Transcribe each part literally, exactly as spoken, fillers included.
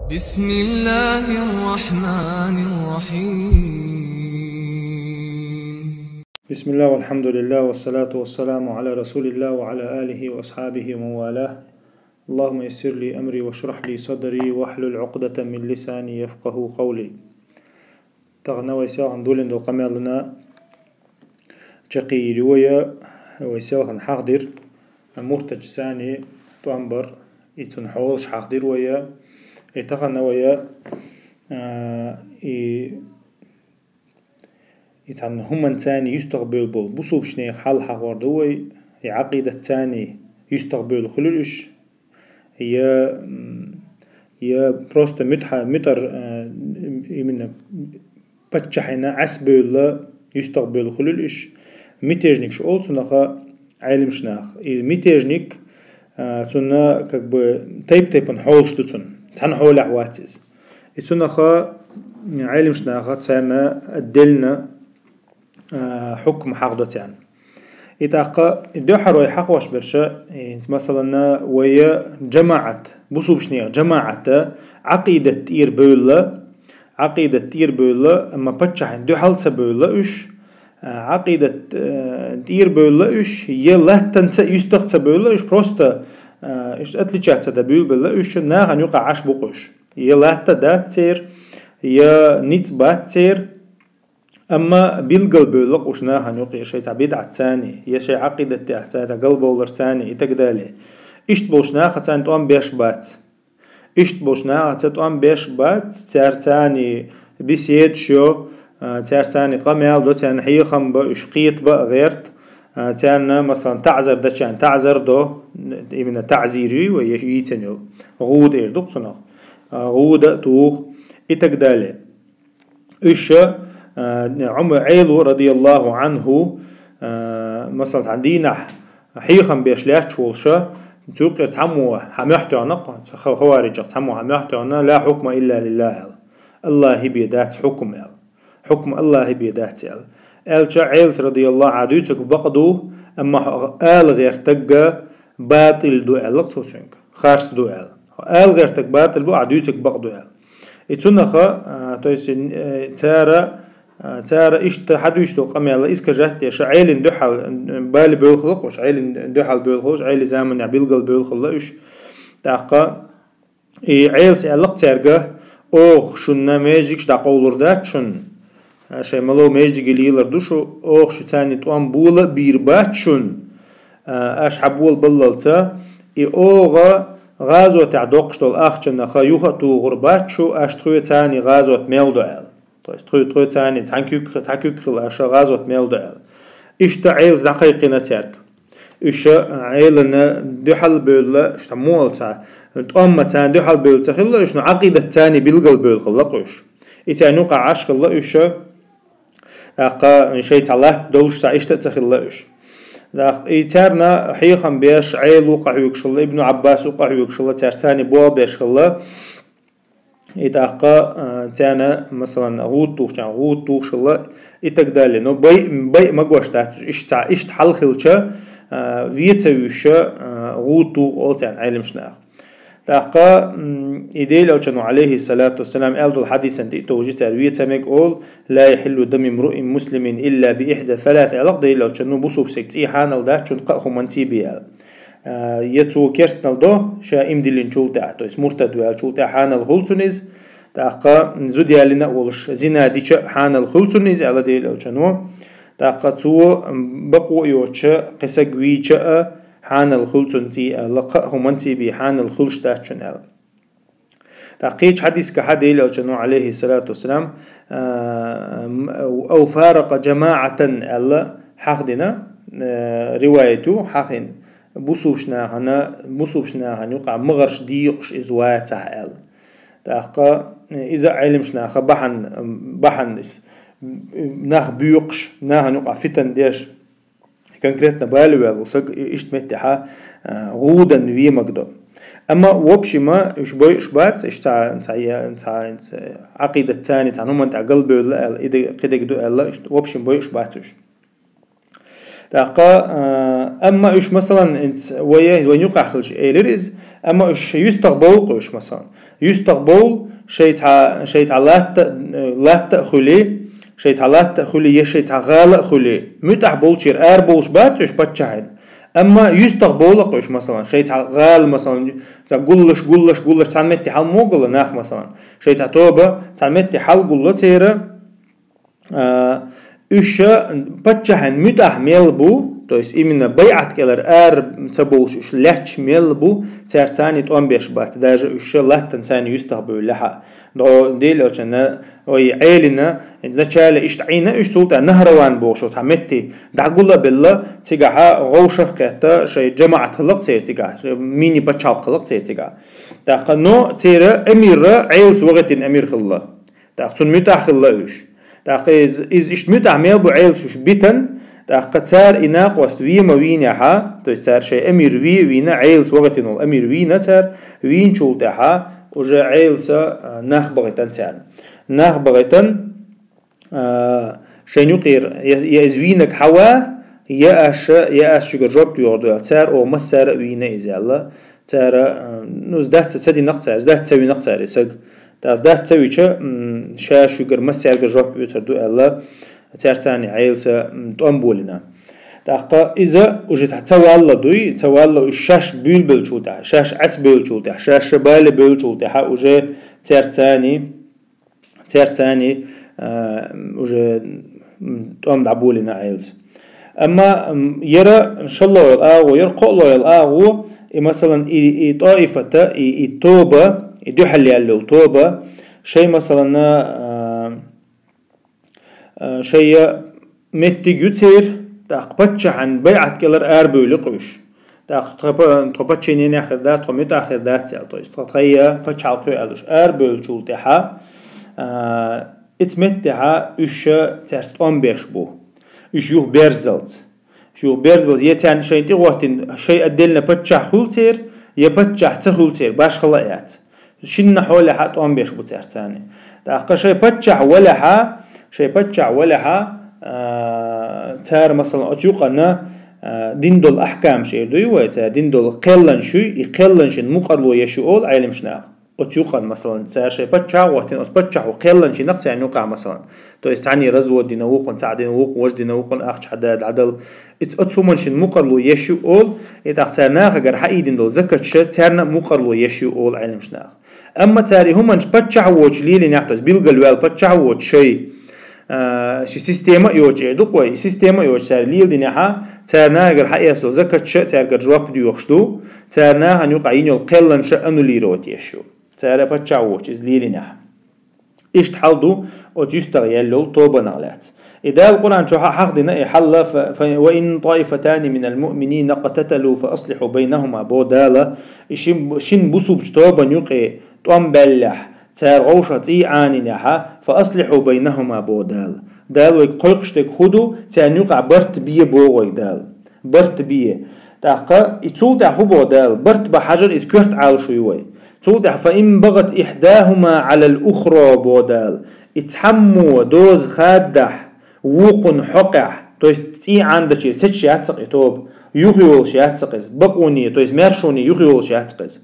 بسم الله الرحمن الرحيم. بسم الله والحمد لله والصلاة والسلام على رسول الله وعلى آله وأصحابه ومن والاه. اللهم يسر لي أمري واشرح لي صدري واحلل عقدة من لساني يفقهوا قولي. Тахан вай селхан долин до камелна чакири вая, вай селхан хахдир, муртач сани томбар, и цун хьолш хахдир вая, и тахан вая, а, и, и цан хуман цани юстахбел бол, бусубшне хал хагвар до вай, и акъидат цани юстахбел хулулш, я, м, я просто мутха-, мутар, э, именно паччахьина Ӏасбевла, юстахбел хулулш, мятежник шу олцунаха Ӏелимшнах. И мятежник, э, цуна как бы тайп-тайпан хьолш ду цун. Цан хьолях вациз. И цунаха Ӏелимшнаха царна отдельно а, хьукм хьахдоцян. И тӀаккха дуьхьарой хьахваш берша, инц, масалана, вая джамаат, бусубшнех джамаата, акъидат тӀир бевлла, акъидат тӀир бевлла, амма паччахьин дуьхьал ца бевлла уьш, а, акъидат, э, тӀир бевлла уьш, е латтанца юстах ца бевлла уьш, просто, э, иш отличаться да бюл белла уьш, нахан юкъа Ӏаш букъуш. Е латта дац цер, е ниц бац цер, Амма билгал бевлла уш нахан юкъе шайца бидӀатцани, я шай акъидаттехцани, галбовларцани и так далее. Ишт болш нахацани тӀом беш бац. Ишт болш нахаца тӀом беш бац, царцани бисед шо, а, царцани къамел до, царна хьехам ба, уш кхет ба гӀерт, а, царна, масалан, таӀзар дачан, таӀзар до, именно таӀзир ю, ва е-, йийцен йол. ГӀуда эр дукх цунах. А, гӀуда тух и так далее. Уьш, а, Ӏумар Ӏелу, радияллаху анху, а, масалан, цхьан дийнахь хьехам беш лаьтташ волуша, цу юкъера цхьаммо хьан мохь тоьхна, ха-, хавариджах цхьаммо хьан мохь тоьхна, ла хьукма илла лиллахь аьлла. Аллахьи бе дац хьукм аьлла. Хьукм Аллахьи бе дац аьлла. Аьлча Ӏелас, радияллаху, Ӏа дуьйцург бакъ ду, амма хьо ала гӀертарг батӀил ду аьлла цо цуьнга. Харц ду аьлла. Хьо ала гӀертарг батӀил бу, Ӏа дуьйцург бакъ ду аьлла. И цунаха, а, то есть, э, цара, а, цара иштта хьадуьйцу къамел искажать деш, Ӏелин дуьхьал, э, бали бевлхалла уш, Ӏелин дуьхьал бевлхалла уш, Ӏели заманехь билгал бевлхалла уш. ТӀаккха и Ӏелас аьлла цаьрга: «Оха шуна межигаш дӀакъовлур дац шуна, а, шайн мало межигий лелар ду шу, оха шу царний тӀом бола а бийр бац шуна, а, аш хьан бола баллалца, и оха гӀазотехь доккхуш долу ахчанаха юха а тухур бац шу, аш тхоьцани гӀазот мел до», — аьлла. То есть тхоь-, тхоьцани цхьан куьг-, цхьа куьг хила аша гӀазот мел до аьлла. Иштта Ӏелас дӀакхайкхина цаьрга. Уьш Ӏелана дуьхьал бевлла, иштта муалца, тӀомма царна дуьхьал бевлла ца хилла уьш, но Ӏакъидат царний билгал бевлла хилла уьш. И царна юкъа Ӏаш хилла уьш, тӀаккха шайца латта долуш цхьа иштта а ца хилла уьш. ТӀаккха и царна хьехам беш, Ӏелу къахьоьгуш хилла, Ибну Ӏаббасу къахьоьгуш хилла, цаьрца царний болх беш хилла. И тӀаккха, а, царна, масалан, гӀуда тухучарна гӀуда тухуш хилла и так далее. Но бай-, бай магош дац, иштта цхьа, иштта хьал хилча, а, веца вуьйша, а, гӀуда туху олу царна Ӏелимаш наха. ТӀаккха, м, и Делан Элчано, алейхиссалату вассалам, аьлла долу хьадисан тӀе а товжи цара веца мега олу: «Ла яхьиллу даму имруин муслимин илла би ихьда салас», аьлла Делан Элчано, бусулба стеган цӀий хьанал дац шуна кхаа хӀуманца бен аьлла. А, я цо керстанал до, ша иман диллинчул тӀаьхьа, то есть муртад ваьллачул тӀаьхьа хьанал хуьлу цунна иза, тӀаккха зуда ялийна а волуш, зина дича а хьанал хуьлу цунна иза, аьлла Делан Элчано. ТӀаккха цо бакъо а йоцуша, кхин стаг вийча а хьанал хуьлу цунна цӀий аьлла, кхаа хӀуманца бен хьанал хуьлуш дац шуна аьлла. ТӀаккха кхечу хьадисехь Делан Элчано, алейхиссалату вассалам, а, м-, «Ау фаракъа джамаӀатан» аьлла хьахдина, а, риваят ю хьахийна, бусулба нахана, бусулба нахана юкъахь магӀарш дийкъуш иза вацахь аьлла. ТӀаккха иза Ӏелимаш наха бахьана, бахьана иза, нах буьйцуш, нахана юкъахь фитан деш, конкретно бали ваьлла стаг и-, иштта меттехьа, а, гӀудан вемаг до. Амма, в общем, уьш бойуш бац, уьш цхьа, цхьа, цхьа, цхьа Ӏакъидат царна, цхьа хӀуманна тӀехь галбевлла аьлла, и де-, кхидерг ду аьлла, уьш, в общем, бойуш бац уьш. ТӀаккха, а, амма уьш, масалан, инц вай, вайн юкъахь хилча элира иза, амма уьш юьстах бовлу-кх уьш, масалан. ЮстагӀа бовла, шайн цхьа, шайн цхьа латта, латта а хуьлий, шайн цхьа латта а хуьлий, е шайн цхьа гӀала а хуьлий, муьтӀахь болчера ара бовлуш бац уьш паччахьна. Амма юьстагӀа бовла-кх уьш, масалан, шайн цхьа гӀала, масалан, цхьа гуллуш, гуллуш, гуллуш, цхьана метте хьал ма гулла нах, масалан. Шайн цхьа тоба, цхьана метте хьал гулла церан, а, уьш паччахьна муьтӀахь мел бу, то есть именно байӀат кӀелара ара ца бовлуш уьш лаьтташ мел бу, цаьрца цхьана тӀом беш бац, даже уьш латтана цхьана юьстагӀа бевллехь а. ДӀо дийла йолчунна, ой, Ӏелина, начале иштта Ӏийна уьш, цул тӀаьхьа Нахьраван бохуш цхьа метте дӀагулла а белла, цигахьа гӀовшах а кхетта, шайн жамаӀат хилла-кх церан цигахь, шайн мини-пачхьалкх хилла-кх церан цигахь. ТӀаккха, но церан эмира Ӏелас вахийтина эмир хилла. ТӀаккха цунна муьтӀахь хилла уьш. ТӀаккха иза, иза иштта муьтӀахь мел бу Ӏелас уьш битина, тӀаккха цара и накъост ве ма вийнехь а, то есть цара шайн эмир ве а вийна, Ӏелас вахийтина волу эмир вийна цара, вийначул тӀаьхьа уже Ӏеласа, а, нах бахийтина царна. Нах бахийтина, а, шайна юкъера, я, я иза вийнарг хьан ва, я ас, я ас шуьгара жоп доьхур ду аьлла, цара оха массара а вийна иза аьлла. Цара, а, ну, сдаться ца дина-кх цара, сдаться ца вина-кх цара и саг. ТӀаккха сдаться ца вича, м, ша шуьгара массаьрга жоп оьцур ду аьлла, цаьрца цхьана Ӏеласа, м, тӀом болийна. ТӀаккха иза уже ца валла дуй, ца валла уьш шаьш буьйлабеллачул тӀаьхьа, шаьш Ӏесбевллачул тӀаьхьа, шаьш бале бевллачул тӀаьхьа уже цаьрца цхьана, цаьрца цхьана, а, уже, м, тӀом дӀаболийна Ӏелас. Амма, м, яра шолгӀа йолу агӀо, яра кхоалгӀа йолу агӀо, и, масалан, и, и тӀоифата, и, и тоба, и дуьхьал яьлла йолу тоба, шайн, масалан, а, а, шайн меттиг ю церан, тӀаккха паччахьна байӀат кӀелара арабевлли-кх уьш. ТӀаккха тхо па-, тхо подчиненехь хир дац, тхо муьтӀахь хир дац аьлла, то есть тхо тхайн пачхьалкх ю аьлла уьш арабевллачул тӀаьхьа, а, иза меттехь уьш цаьрца тӀом беш бу. Уьш юхаберззалц. Уьш юхаберззалц, я царна шайна тӀехӀоттийна, шайн отдельно паччахь хуьлу церан, я паччахь ца хуьлу церан, башхалла а яц. Шинна хьолехь а тӀом беш бу цаьрца цхьана. ТӀаккха шайн паччахь валехь а, шайн паччахь валехь а, а, цара, масалан, оцу юкъана, а, дина долу ахкамаш эр дуй вай, цара дина долу кхелланаш юй, и кхелланашна мукъарло еш ю олу Ӏеламнаха. Оцу юкъана, масалан, цара шайн паччахь а хӀоттийна, оцу паччахьо кхелланаш йина-кх царна юкъахь, масалан. То есть цхьаьна развод дина, вукхунна цхьаъ дина, вукхунна важа дина, вукхунна ахча хьадаьлла, дӀадала. Иза оцу хӀуманашна мукъарло еш ю олу, и тӀаккха цара нахагара хьаийдина долу закаташ царна а мукъарло еш ю олу Ӏеламнаха. Амма цара и хӀуманаш паччахь воцуш лелийнехь, то есть билгалваьлла паччахь воцуш шайн, а, ши система а йоцуш эр ду-кх вай, и система а йоцуш цара леладинехь, цара нахагара хьаэцна закаташ цаьргара жоп доьхуш ду, цара нахана юкъахь йина йолу кхелланаш аннулировать еш ю. Цара паччахь воцуш иза лелийнехь. Иштта хьал ду оцу юьстагӀа яьлла йолу тобанах лаьцна. И Дала Къуръан чохь а хьахдина и хьал: «Фа, фа, ва ин таифатани минал муъминина икътаталу фа аслихьу байнахума», боху Дала, и шин, шин бусулбачу тобанна юкъе тӀом баьллехь, цара гӀовшах цӀий Ӏанийнехь, «фа аслихьу байнахума», боху Дала. Дала вайга кхойкхуш дерг хӀун ду, царна юкъахь барт бе боху вайга Дала. Барт бе. ТӀаккха и цул тӀаьхьа хӀун боху Дала? Барт бан хьажар, иза коьрта Ӏалашо ю вай. Цул тӀаьхьа: «Фа ин багӀат ихьдахума Ӏалал ухра», боху Дала. И цхьаммо доза хадахь, вукхунна хьокъехь, то есть цӀий Ӏандачеран сецаш яц-кх и тоба, юхайолуш яц-кх иза, бакъоне, то есть маьршоне юхайолуш яц-кх иза.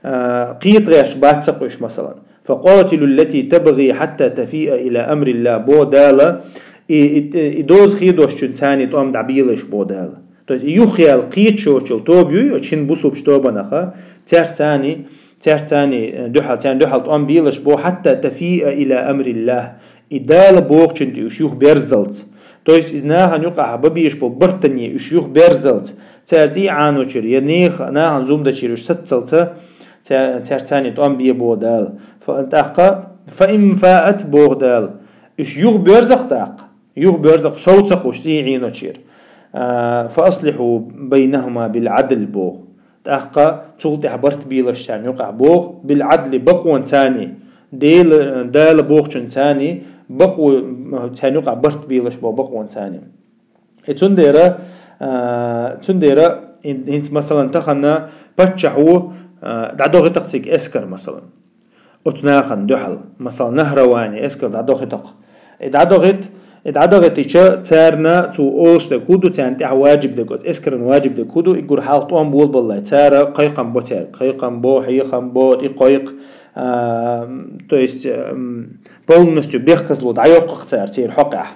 А, кхета гӀерташ бац-кх уьш, масалан. «Фа къатилу ллати табгӀи хьатта тафиа ила амриллахӀ», боху Дала, и, и, и доза хедошчунна царна тӀом дӀабелаш, боху Дала. То есть и юххел кхеташ йоцчул тоба юй, оцу шин бусулбачу тобанах, цаьрца цхьана, цаьрца цхьана, э, дуьхьал, царна дуьхьал тӀом белаш боху, «хьатта тафиа ила амриллахӀ», и Дала бохучунна тӀе уьш юхаберззалц. То есть иза нахана юкъахь бан безаш болу бартане уьш юхаберззалц, цара цӀий Ӏаночуьра, я нехан, нахана зулам дачуьра уьш саццалц, цаьр-, цаьрца цхьана тӀом бе боху Дала. Фа-, тӀаккха, «фа ин фаат», боху Дала, уьш юхабоьрза-кх тӀаккха. Юхабоьрза-кх, сов ца кхуш цӀий Ӏаночуьра. А, «фа аслихьу байнахума бил Ӏадл», боху. ТӀаккха цул тӀаьхьа барт белаш царна юкъахь боху, бил Ӏадли, бакъонца цхьана. Дела, Дала бохучунца цхьана, бакъо, царна юкъахь барт белаш боху бакъонца цхьана. И цундела, а, цундела, ин-, хӀинца, масалан, тахана паччахь ву, а, дӀадохийта-кх цига эскар, масалан. Оцу нахана дуьхьал, масала, Нахьраване эскар дӀадохийта-кх. И дӀадохийта, и дӀадохийтича, царна цо олуш дерг хӀун ду, царна тӀехь важиб дерг, оцу эскаран важиб дерг хӀун ду, и гур хьалха тӀом болабаллалц, цара кхайкхам бо цаьрга, кхайкхам бо, хьехам бо, и кхойкху, А, то есть, м, полностью бехказло дӀайоккху цара церан хьокъехь.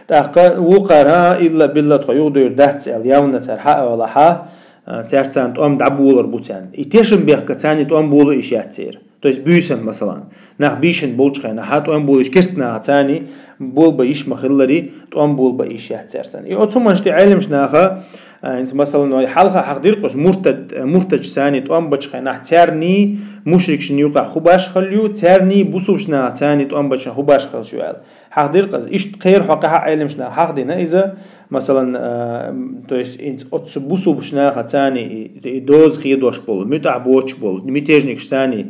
ТӀаккха вукхара, илла билла тхо юхадуьйр дац аьлла, явна цара хьа а валахьа, а, цаьрца тӀом дӀаболар бу царна. И тешам бехка царна тӀом болу иш яц церан. То есть буьйсан, масалан, нах бийшина болчу хенахьа тӀом болуш керст наха царна болба йиш ма-хиллари, тӀом болба йиш яц цаьрца. И оцу хӀуманаш тӀе Ӏеламаш наха, а, инца, масалан, вай хьалха хьахдиркъаш муртад, муртадчу царна тӀом бачу хенахь царний мушрикшна юкъахь хӀу башхалла ю, царний бусулбачу наха царна тӀом бачу хӀу башхалла ю аьлла. Хьахдиркъа иза, иштта кхера хьокъехьа Ӏеламаш наха хьахдина иза, масалан, а, то есть, инца оцу бусулбачу наха царна и, и доза хедош болу, муьтӀахь боцуш болу, мятежникаш царна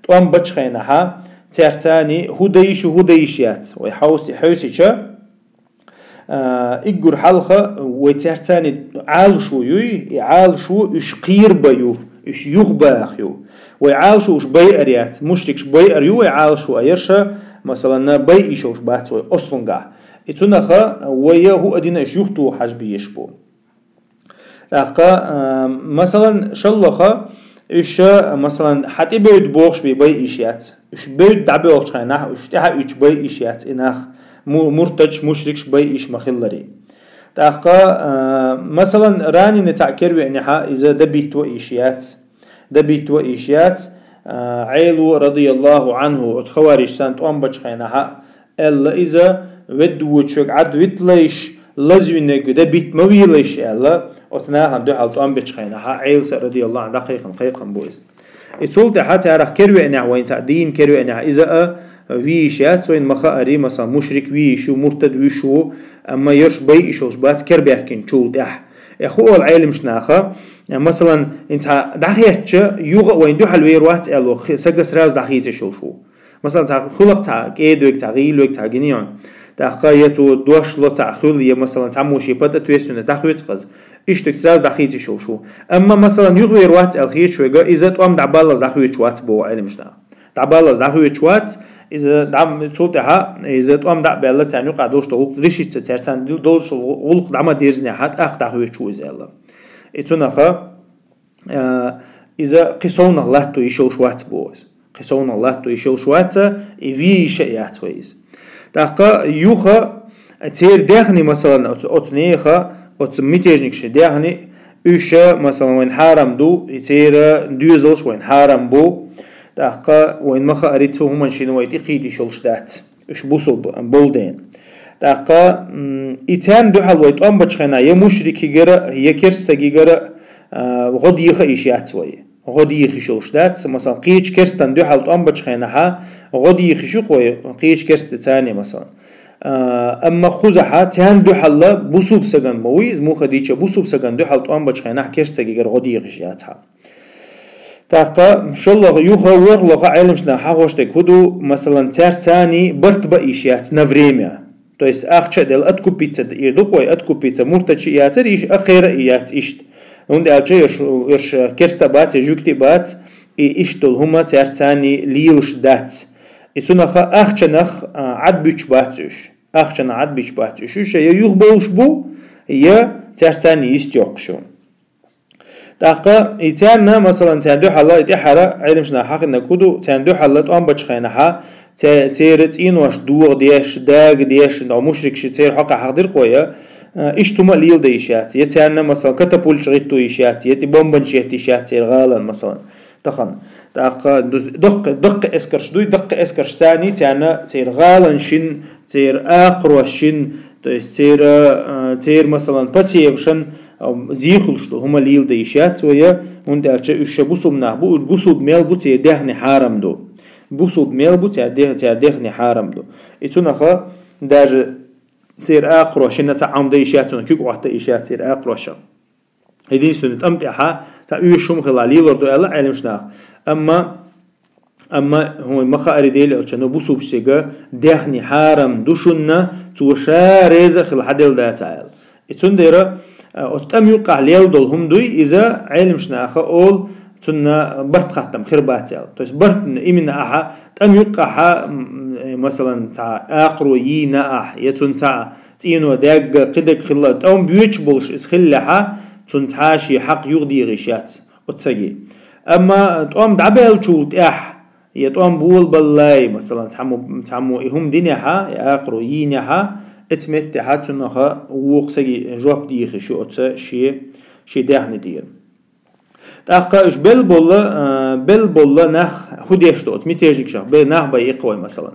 тӀом бачу хенахьа, цаьрца царна хӀу дан йиш ю, хӀу дан йиш яц, вай хьовсти-, хьовсича, а, иггур хьалха вай цаьрца царна Ӏалашо юй, и Ӏалашо уьш кхерабан ю, уьш юхабаха ю. Вай Ӏалашо уьш байар яц, мушрикаш байар ю вай Ӏалашо, а ерша, масалан, байа йиш йолуш бац вай ослунгахь. И цунаха вай хӀу а дина уьш юхатоха хьажа безаш бу. ТӀаккха, а, масалан, шаллаха, уьш, масалан, хьан тӀе бевдда бохуш бен байа йиш яц. Уьш бевдда дӀабоьлхучу хенахь, уьш тӀаьхьа уьттуш байа йиш яц и нах, му-, муртадаш, мушрикаш байа йиш ма-хиллари. ТӀаккха, а, масалан, раненый цхьаъ кервеънехьа, иза дан битта а йиш яц. Дан битта а йиш яц, а, Ӏело, радияллаху Ӏанху, оцу хаварижца тӀом бачу хенахьа, аьлла иза, ведда вочуьнга Ӏад витталайш, лазвинарг дан битта ма вийлайш аьлла, оцу нахана дуьхьал тӀом бечу хенахьа, Ӏелас а, радияллаху Ӏанху, дӀакхайкхина бу иза. И цул тӀаьхьа царах кервеънехь, вайна цхьаъ дийна кервеънехь, иза а виййиш яц, вайна ма-хаъара, масалан, мушрик виййиш ву, муртад вуьш ву, амма ерш байа йиш йолуш бац кербаьхкинчул тӀаьхьа. Э, хӀу олу Ӏеламаш наха, э, масалан, инца дӀахецча, юха а вайна дуьхьал вер вац аьлла, хи-, сага сразу дӀахийца йиш йолуш ву. Масалан, цхьа хуьлу-кх цхьа кӀеда верг, цхьа гӀийла верг, цхьа гинион. ТӀаккха я цо дош ло цхьа хуьлу, я, масалан, цхьаммо шен под ответственность дӀахоьцу-кх иза. Иштта сразу дӀахийца йиш йолуш ву. Амма, масалан, юха вер вац аьлла хеташ верг, иза тӀом дӀабаллалц дӀахоьцуш вац боху Ӏеламаш наха. ДӀабаллалц дӀахоьцуш вац, иза дӀа-, цул тӀаьхьа, иза тӀом дӀа а баьлла, царна юкъахь долуш долу гӀуллакх решиться, цаьрца царна дил-, долуш долу гӀуллакх дӀа ма-дирзинехьа, тӀаккха дӀахоьцуш ву иза аьлла. И цунаха, а, иза кхин совнах латто йиш йолуш вац боху иза. Кхин совнах латто йиш йолуш вац, и виййиш а яц вай иза. ТӀаккха юха церан даьхни, масалан, оцу, оцу нехан, оцу мятежникашан даьхни, уьш, масалан, вайна хьарам ду, и церан доьзалш вайна хьарам бу. ТӀаккха вайна ма-хаъара, цу хӀуманна шина вай тӀекхийда йиш йолуш дац. Уьш бусулба болу дела. ТӀаккха, м, и царна дуьхьал вай тӀом бачу хенахь, я мушрикигара, я керстагигара, а, гӀо деха йиш яц вай. ГӀо деха йиш йолуш дац, масалан, кхечу керстан дуьхьал тӀом бачу хенахьа, гӀо деха йиш ю-кх вай, кхечу керста царна, масалан. А, амма кхузахьа царна дуьхьал бусулба сагана ма вуй иза, муха дийча бусулба сагана дуьхьал тӀом бачу хенахь, керстагигара гӀо деха йиш яц хьа. ТӀаккха шоллагӀа, юха, ворхӀлагӀа Ӏеламаш наха хьахош дерг хӀу ду, масалан, цаьрца царна барт бан йиш яц на время. То есть ахча а делла, откупиться ира ду-кх вай, откупиться муртадча а яцара, иштта а кхера а яц иштта. ХӀунда аьлча ерш, ерш керста а бац, я жуьгти а бац, и иштта долу хӀума цаьрца царна лелаш дац. И цунаха ахчанах, а, Ӏад буьтуш бац уьш. Ахчанах Ӏад буьтуш бац уьш. Уьш я юхабовлуш бу, я цаьрца царна йист йоккхуш ю. ТӀаккха и царна, масалан, царна дуьхьал, и тӀаьххьара Ӏеламаш наха хьахийнарг хӀу ду, царна дуьхьал тӀом бачу хенахьа, церан цӀенош догӀа деш, дага деш, но мушрикаш церан хьокъехь хьахдира-кх вай, а, иштта хӀума а леладан йиш яц. Я царна, масалан, катапульташ гӀитто йиш яц, я тӀе бомбанаш етта йиш яц церан гӀалана, масалан. Тахана. ТӀаккха дукха, дукха эскарш дуй, дукха эскарш царна, царна церан гӀаланашна, церан акхарошна, то есть церан, а, церан, масалан, посевашна, а, зе хуьлуш долу хӀума леладан йиш яц вай, хӀунда аьлча уьш ша бусулба нах бу, уьш бусулба мел бу, церан даьхни хьарам ду. Бусулба мел бу, церан даьх-, церан даьхни хьарам ду. И цунаха даже церан акхарошна цхьа Ӏамдан йиш яц, цунах куьг Ӏотта йиш яц церан акхарошна. Единственный, тӀам тӀехьа, цхьа оьшуш хӀума хилла лелор ду аьлла Ӏеламаш наха. Амма, амма хӀун ма-хаъара, Дела аьлча, ну, бусулбачу стеган даьхни хьарам ду шуна, цо ша реза а хилла хьаделла дацахь аьлла. И цундела, а, оцу тӀам юккъахь лелла долу хӀума дуй, иза Ӏеламаш наха олу, цунна барт хаттам хир бац аьлла. То есть барт именно ахьа, тӀам юккъахьа, м, э, масалан, цхьа акхаро йийна ахь, я цунна цхьа цӀено даьгга, кхидерг хилла, тӀом боьдуш болуш иза хиллехьа, цунна цхьа а шен хьакъ юхадеха йиш яц оцу саге. Амма тӀом дӀабаьллачул тӀехьа, я тӀом болабаллале, масалан, цхьаммо, цхьаммо и хӀума динехьа, я акхаро йийнехьа, эцу меттехьа цунах вокху саги жоп дехаш ю оцу шен, шен даьхни тӀера. ТӀаккха уьш белла болу, а, белла болу нах хӀун деш ду оцу мятежникашах, бе-, нах байъина вай, масалан.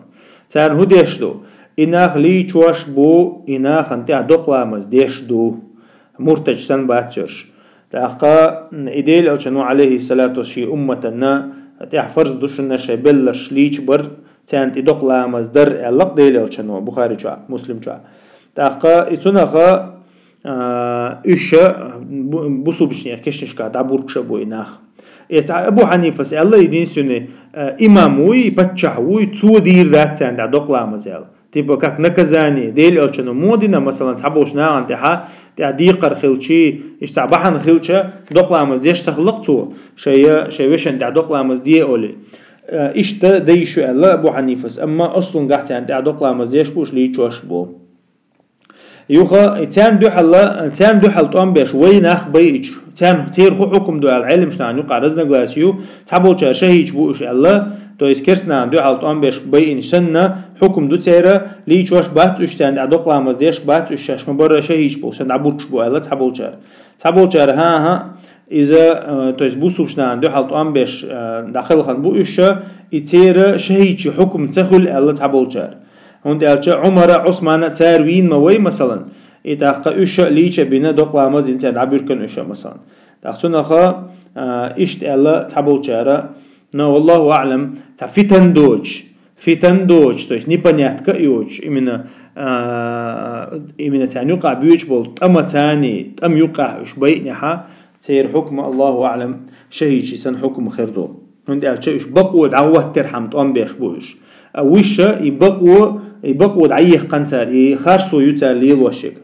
Царна хӀун деш ду? И нах лийчош бу, и нахана тӀехь докъа ламаз деш ду. Муртадаш санна бац уьш. ТӀаккха, м, и Делан Элчано, алейхиссалату вассалам, шен умматана тӀехь фарз ду шуна шайн белларш лийчабар, царна тӀе докъа ламаз дар, аьлла-кх Делан Элчано, Бухари чохь, Муслим чохь. ТӀаккха и цунах, а, уьш бу-, бусулбанех кешнашкахь дӀабургуш а бу и нах. И цхьа Абу Хьанифас аьлла, единственный, а, имам вуй, паччахь вуй, цо дийр дац царна тӀехь докъа ламаз аьлла. Типа, как наказание, Делан Элчано мо дина, масалан, цхьаболчу нахана тӀехьа, тӀехь декхар хилчий, иштта цхьа бахьана хилча, докъа ламаз деш ца хилла-кх цо, шайн, шайн вешан тӀехь докъа ламаз де олий. Э, иштта дан йиш ю аьлла Абу Хьанифас, амма аслунгахь царна тӀехь докъа ламаз деш бу, уьш лийчош бу. Юха, царна дуьхьал, царна дуьхьал тӀом беш вай нах байъича, царна, церан хӀун хьукам ду аьлла, Ӏеламнахана юкъахь разногласи ю, цхьаболчара шахӀидаш бу уьш аьлла, то есть керстанашна дуьхьал тӀом беш байъина санна, хьукам ду церан, лийчош бац уьш, царна тӀехь докъа ламаз деш бац уьш, шаьш ма-барра шахӀидаш болу, шаьш дӀабургуш бу аьлла цхьаболчара. Цхьаболчара, хӀан-хӀа, иза, э, то есть бусулбанашна дуьхьал тӀом беш, э, дӀакхелхина бу уьш, и церан шахӀидийн хьукам ца хуьлу аьлла цхьаболчара. ХӀунда аьлча Ӏумара, Ӏусмана цара вийна ма вай, масалан, и тӀаккха уьш лийча бина, докъа ламаз дина царна дӀабуьркина уьш, масалан. ТӀаккха цунах, а, иштта аьлла цхьаболчара, но, валлаху аӀлам, цхьа фитан доцуш, фитан доцуш, то есть непонятка а йоцуш, именно, а, именно царна юкъахь боьдуш болу тӀамацаний, тӀам юкъахь уьш байъинехьа, церан хьукма, Аллаху аӀлам, шахӀидийн санна хьукма хир ду. ХӀунда аьлча уьш бакъо дӀахӀоттархьама тӀом беш бу уьш. А уьш и бакъо, и бакъо дӀаехкхина цара, и харцо ю цара лелош ерг.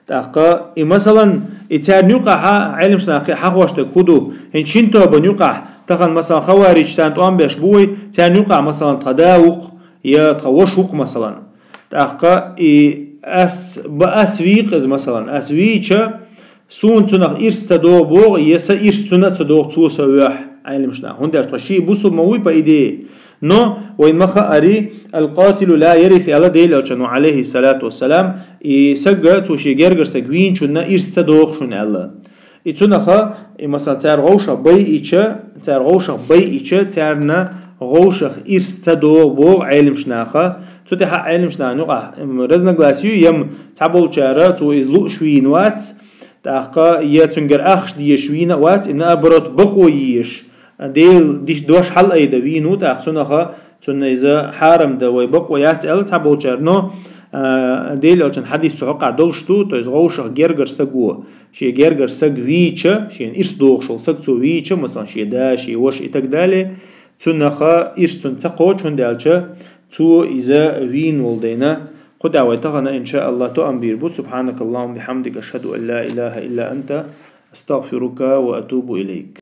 ТӀаккха и, масалан, и царна юкъахьа Ӏеламнахана кхин хьахош дерг хӀун ду? ХӀинца шина тобанна юкъахь, тахана, масалан, хаварижаш царна тӀом беш бу вай, царна юкъахь, масалан, тхан да ву-кх, я тхан ваша ву-кх, масалан. ТӀаккха и ас, ба ас вийкъа иза, масалан, ас вийча, суна цунах ирс ца догӀу боху, я сан ирс цунна а ца догӀу, цо сан воьхь, Ӏеламнаха. ХӀунда аьлча тхо ши бусулба ма вуй, по идее. Но вайна ма хаари, «Аль-къатилу ла ярис», аьлла Делан Элчано, алейхиссалату вассалам, и сага, цо шен гергара саг вийначунна ирс ца догӀу шуна аьлла. И цунаха, и, масалан, цара гӀовшах байъича, цара гӀовшах байъича, царна гӀовшах ирс ца догӀу боху Ӏеламнаха. Цу тӀехьа Ӏеламнахана юкъахь, м, разногласи ю, ям цхьаболчара цо иза лууш вийна вац, тӀаккха я цуьнгара ахча дезаш вийна а вац, и наоборот бакъо езаш, Делан диш дош хьалаайда вийна ву, тӀаккха цунаха, цунна иза хьарам дан вай бакъо яц аьлла цхьаболчара, но, а, Делан Элчан хьадис цу хьокъехь долуш ду, то есть гӀовшах гергара саго, шен гергара саг вийча, шена ирс догӀуш волу саг цо вийча, масалан, шен да, шен ваша и так далее, цунаха ирс цунна ца кхочу, хӀунда аьлча цо иза вийна волу дайна. Кху тӀехь вай тахана, иншааллахӀ, тоам бийр бу. Субханакаллахумма бихамдика, ашхаду ан ла илаха илла анта, астагфирука ва атубу илайк.